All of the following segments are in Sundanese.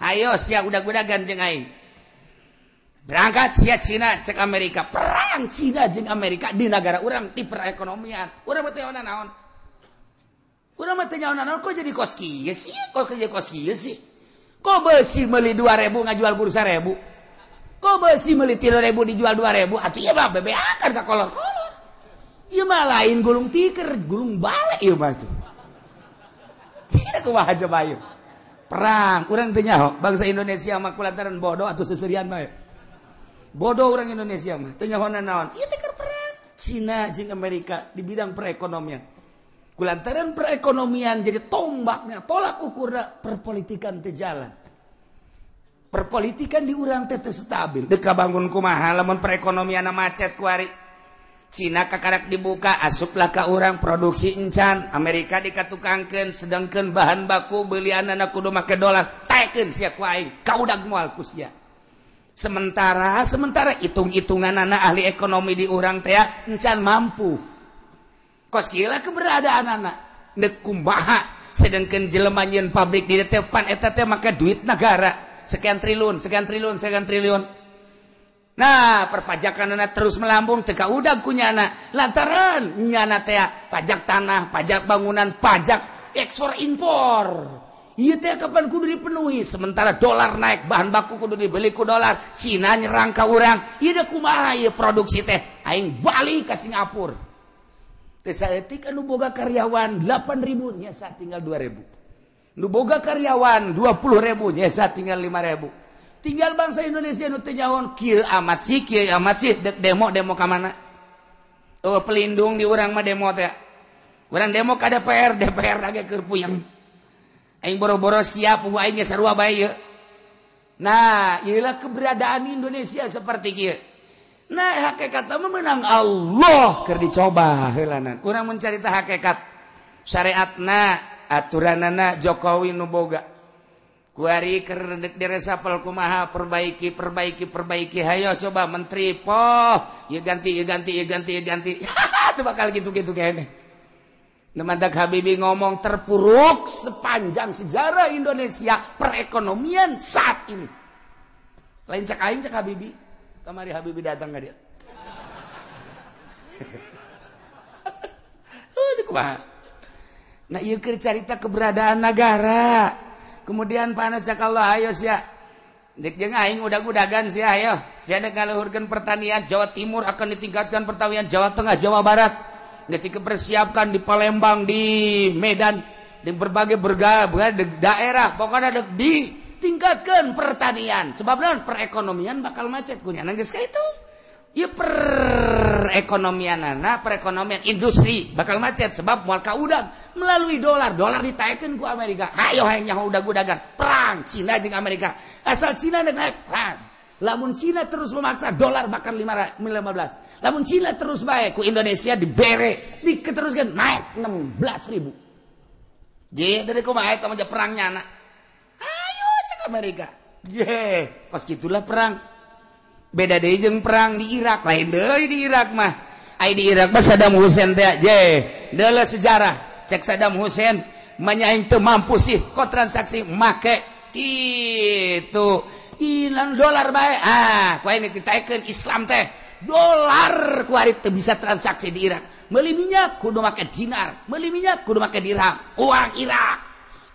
Ayo sia udag-udagan jeung aing. Berangkat sia Cina cek Amerika. Perang Cina jeung Amerika di negara urang ti perekonomian. Urang mah teu naon. Urang mah teu naon kok jadi kos kieu sih? Kok jadi kos kieu sih? Kok besi meuli 2000 ngajual kudu 1000? Kok besi meuli 3000 dijual 2000? Atuh ieu mah bebeakan ka kolor-kolor. Ieu mah lain gulung tiker, gulung balik ieu mah tuh. Tidak kumaha coba ieu. Perang, urang teu nyaho bangsa Indonesia mah kulantaran bodoh atau seserian bae. Bodoh orang Indonesia mah teu nyaho naon. Ieu teh keur perang Cina jeung Amerika di bidang perekonomian. Kulantaran perekonomian jadi tombaknya, tolak ukurna perpolitikan teu jalan. Perpolitikan di urang teh teu stabil. Dek bangun kumaha lamun perekonomian macet kuari. Cina kakarak dibuka asuplah ka urang produksi encan. Amerika dikatukangkeun sedangkeun bahan baku belianana kudu make dolar. Taekeun sia ku aing, kaudag moal ku sia. Sementara hitung-hitunganana ahli ekonomi di urang teh encan mampu. Kos kieu lah keberadaanana. Deuk kumaha sedangkeun jelema nyieun pabrik di teh pan eta teh make duit negara. Sekian triliun, sekian triliun, sekian triliun. Nah, perpajakan terus melambung teu kaudag ku nyana. Lantaran nyana teh pajak tanah, pajak bangunan, pajak ekspor impor. Ieu teh kapan kudu dipenuhi? Sementara dolar naik, bahan baku kudu dibeli ku dolar. Cina nyerang ka urang. Ieu teh kumaha ieu produksi teh? Aing balik ka Singapura. Teu saeutik anu boga karyawan 8.000 nyesa tinggal 2.000. Nu boga karyawan 20.000 nyesa tinggal 5.000. Tinggal bangsa Indonesia nu teu nyaho kieu amat sih, kieu amat sih, dek demo ka mana? Oh, pelindung di urang mah demo teh. Urang demo ka DPR, DPR lagi keur puyeng. Aing boro-boro siap aing ge sarua bae ieu. Nah, ieu lah keberadaan Indonesia seperti kieu. Nah, hakikat mah menang Allah keur dicoba heulanan. Urang mencarita hakikat syariatna, aturanana Jokowi nu boga. Kuari keur diresapel kumaha perbaiki perbaiki perbaiki hayo coba menteri poh ieu ganti ieu ganti ieu ganti ieu ganti. Itu bakal gitu-gitu kene. Nemandak Habibie ngomong terpuruk sepanjang sejarah Indonesia perekonomian saat ini. Lain cek aing cek Habibie. Kamari Habibie datang ka dia. Kumaha. Nah ieu keur carita keberadaan negara. Kemudian panas cak Allah ayo sia. Dek jeung aing udag-udagan sia ayo. Sia dek ngaluhurkeun pertanian Jawa Timur akan ditingkatkan pertanian Jawa Tengah, Jawa Barat. Geus dipersiapkan di Palembang, di Medan, di berbagai daerah pokoknya dek ditingkatkan pertanian. Sebab naon perekonomian bakal macet kunyana geus ka itu. Ieu perekonomianana, perekonomian industri bakal macet sebab moal kaudag melalui dolar, dolar ditaekeun ku Amerika. Hayo hayang nyaho udag-udagan, perang Cina jeung Amerika. Asal Cina naik perang. Lamun Cina terus memaksa dolar bakal 15. Lamun Cina terus bae ku Indonesia dibere, diteruskeun naik 16.000. Je dari kumaha eta mah perang nyana. Ayo cek Amerika. Je, pas gitulah perang. Beda deui jeung perang di Irak, lain deui di Irak mah. Ai di Irak mah Saddam Hussein teh je, deuleu sejarah. Cek Saddam Hussein manya aing teu mampu sih kok transaksi make kitu. Ilang dolar bae. Ah, ku aing ditaekeun Islam teh. Dolar ku ari teu bisa transaksi di Irak. Meuli minyak kudu make dinar, meuli minyak kudu make dirham. Uang Irak.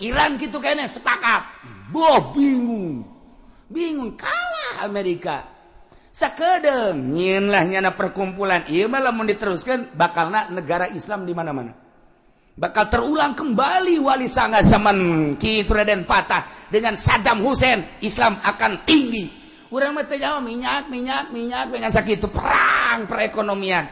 Iran kitu kene sepakat. Boh bingung. Bingung kalah Amerika. Sakedeung nyieun lah nyana perkumpulan ieu mah lamun diteruskeun bakalna negara Islam di mana-mana. Bakal terulang kembali Wali Sanga zaman Ki Raden Patah dengan Saddam Hussein, Islam akan tinggi. Urang mah teu nyaho minyak minyak minyak dengan sakitu perang perekonomian.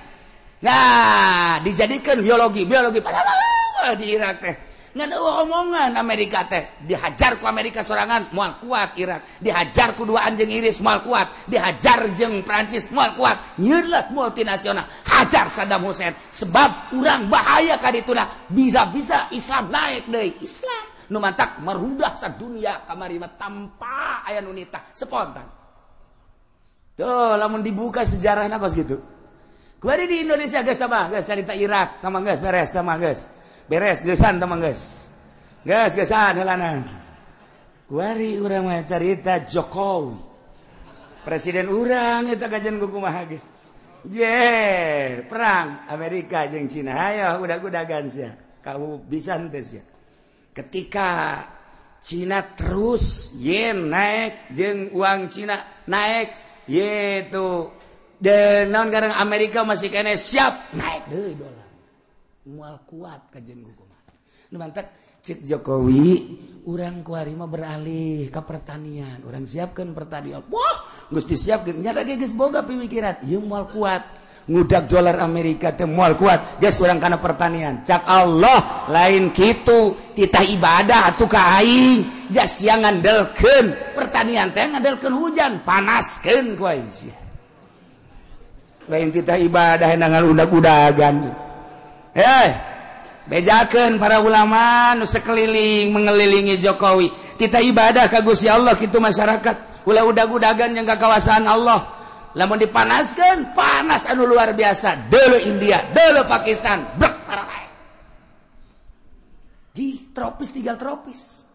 Nah, dijadikan biologi, biologi padahal di Irak teh. Ngan omongan Amerika teh dihajar ku Amerika sorangan moal kuat Irak, dihajar ku dua anjing Inggris moal kuat, dihajar jeung Prancis moal kuat. Nyeun lah multinasional hajar Saddam Hussein sebab urang bahaya ka dituna bisa-bisa Islam naik deui. Islam nu mantak merudah sadunia kamari mah tanpa aya nu nitah spontan. Tuh lamun dibuka sejarahna kos kitu. Kuari di Indonesia geus tambah geus carita Irak tambah geus beres tambah geus. Beres geusan tambah geus. Geus geusan heulanan. Kuari urang mah carita Jokowi. Presiden urang eta kajian kumaha ge. Je, perang Amerika jeung Cina. Hayo udag-udagan sia. Kamu bisa henteu sia. Ketika Cina terus yen naik jeung uang Cina naik yaitu dan naon garang Amerika masih kene siap naik deui dolar. Moal kuat kajian kumaha. Nu mantak cek Jokowi urang kuari mah beralih ke pertanian, urang siapkan pertanian. Wah, geus disiapkeun nya ge geus boga pemikiran, ieu moal kuat. Ngudak dolar Amerika teh moal kuat, geus urang kana pertanian. Cak Allah lain kitu, titah ibadah atuh ka aing. Jas sia ngandelkeun pertanian teh ngandelkeun hujan, panaskeun ku aing sia. Lain titah ibadah nangan udag-udagan. Bejakeun para ulama nu sekeliling mengelilingi Jokowi. Titah ibadah ka Gusti Allah kitu masyarakat. Ulah udag-udagan yang ka kawasan Allah. Lamun dipanaskeun, panas anu luar biasa. Deuleu India, deuleu Pakistan, brek tarae. Di tropis tinggal tropis.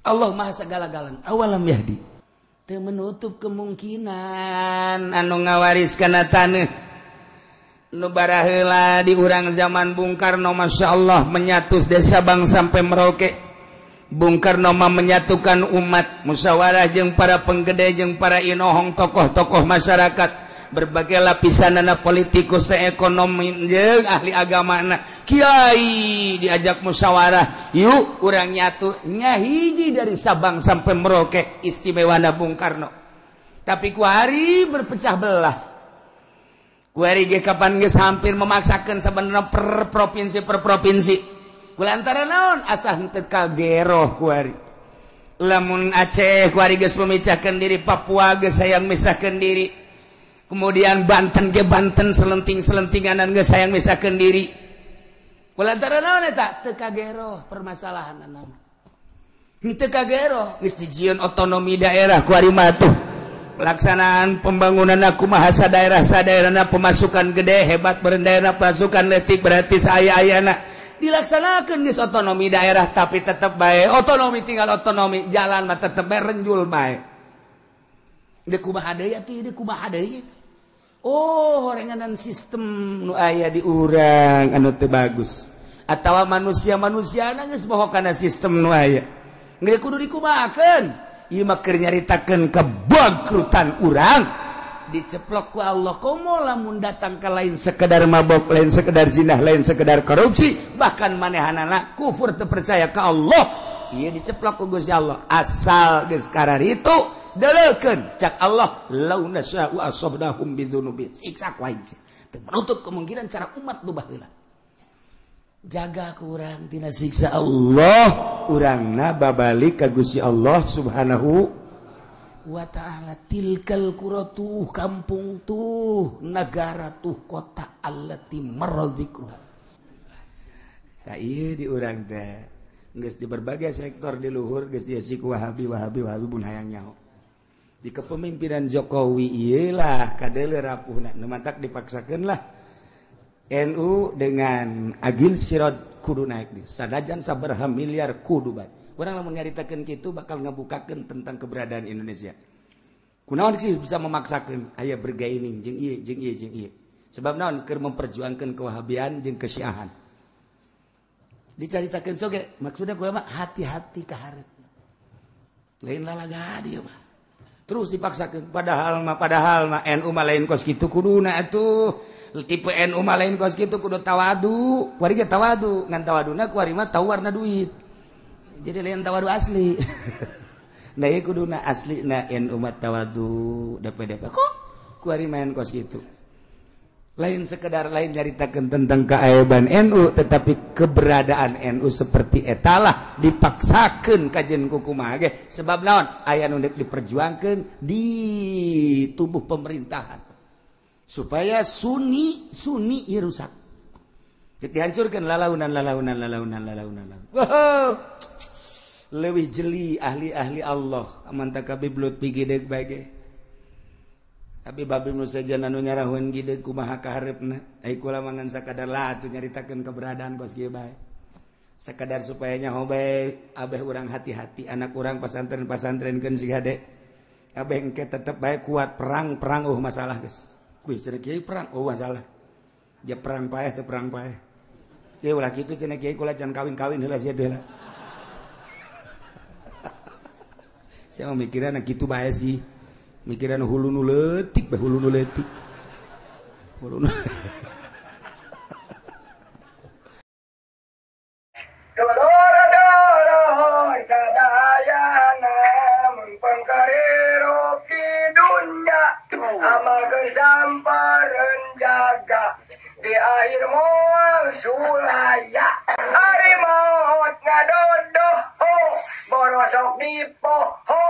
Allah Maha segala-galana. Awalam yahdi. Teu menutup kemungkinan anu ngawaris kana taneuh. Nu baraheula di urang zaman Bung Karno, Masya Allah, menyatus desa Bang sampai Merauke. Bung Karno mah menyatukan umat, musyawarah jeung para penggede jeung para inohong tokoh-tokoh masyarakat, berbagai lapisanana politikus, ekonomi jeung ahli agamana, kiai diajak musyawarah, yuk urang nyatu nya hiji dari Sabang sampai Merauke, istimewana Bung Karno. Tapi kuari berpecah belah. Kuari ge kapan geus hampir memaksakan sebenarnya per provinsi per provinsi. Kulantaran naon asa henteu kageroh kuari. Lamun Aceh kuari geus memecahkeun diri, Papua geus hayang misahkeun diri. Kemudian Banten ge Banten selenting-selentinganan geus hayang misahkeun diri. Kulantaran naon eta teu kageroh permasalahanna mah. Henteu kageroh geus dijieun otonomi daerah kuari mah tuh. Pelaksanaan pembangunan aku mahasa daerah sadaerana pemasukan gede hebat berendaerah pasukan letik berarti saya ayana dilaksanakan geus otonomi daerah tapi tetep bae otonomi tinggal otonomi jalan mah tetep bae renjul bae. Deuk kumaha deui atuh deuk kumaha deui. Oh, horenganan sistem nu aya di urang anu teu bagus atawa manusia-manusiana geus bohong kana sistem nu aya. Geus kudu dikumahakeun. Ieu mah keur nyaritakeun kebangkrutan urang diceplok ku Allah komo lamun datang ke lain sekedar mabok, lain sekedar zinah, lain sekedar korupsi, bahkan manehanana kufur teu percaya ka Allah. Ieu diceplok ku Gusti Allah asal geus kararitu deleukeun cak Allah lau nasya'u asabnahum bidzunubin siksa ku aing teu menutup kemungkinan cara umat nu baheula. Jaga kurang tina siksa Allah urangna babalik ka Gusti Allah Subhanahu wa ta'ala. Tilkal qura tuh kampung tuh negara tuh kota allati marra dzikruha. Ta ieu di urang teh geus di berbagai sektor di luhur geus diisi ku Wahabi Wahabi Wahabi mun hayang nyaho. Di kepemimpinan Jokowi ieu lah kadeuleu rapuhna nu mantak dipaksakeun lah NU dengan Agil Sirot kudu naik di sanajan sabaraha miliar kudu bae. Urang lamun nyaritakeun kitu bakal ngabukakeun tentang keberadaan Indonesia. Kunaon sih bisa memaksakeun aya bergaining jeung ieu jeung ieu jeung ieu. Sebab naon keur memperjuangkeun kewahabian jeung kesyiahan. Dicaritakeun soge maksudna kumaha hati-hati ka hareup. Lain lalaga dieu mah. Terus dipaksakeun padahal mah NU mah lain kos kitu kuduna atuh. Tipe NU mah lain kos kitu kudu tawadu, kuari ge tawadu, ngan tawaduna kuari mah tau warna duit. Jadi lain tawadu asli. Nah ieu kuduna asli na NU mah tawadu DPDP kok kuari main kos kitu. Lain sekedar lain nyaritakeun tentang keaiban NU tetapi keberadaan NU seperti etalah dipaksakeun kajen ku kumaha ge sebab naon aya nu deuk diperjuangkeun di tubuh pemerintahan. Supaya Sunni Sunni ieu rusak. Dihancurkan lalaunan lalaunan lalaunan lalaunan. Wow. Leuwih jeli ahli-ahli Allah mantap kabeh belut pigideg bae ge. Tapi babi nu sejen anu nyarahun gideg kumaha kahareupna. Ai kula mah ngan sakadar lah atuh nyaritakeun keberadaan kos kieu bae. Sekadar supaya nyaho bae abeh urang hati-hati anak urang pasantren-pasantrenkeun si hade. Abeh engke tetep bae kuat perang-perang oh masalah geus. Kuy cenah kiai perang oh masalah. Dia perang paeh teu perang paeh. Kieu ulah kitu cenah kiai kula can kawin-kawin heula sia deui lah. Saya mah mikiran kitu bae sih. Mikiran hulu nu leutik bae hulu nu leutik. Hulu nu Dulur-dulur sadayana mun pangkarero ki dunya amalkeun sampeureun jaga di akhir moal sulaya ari maot ngadodoh borosok di poho.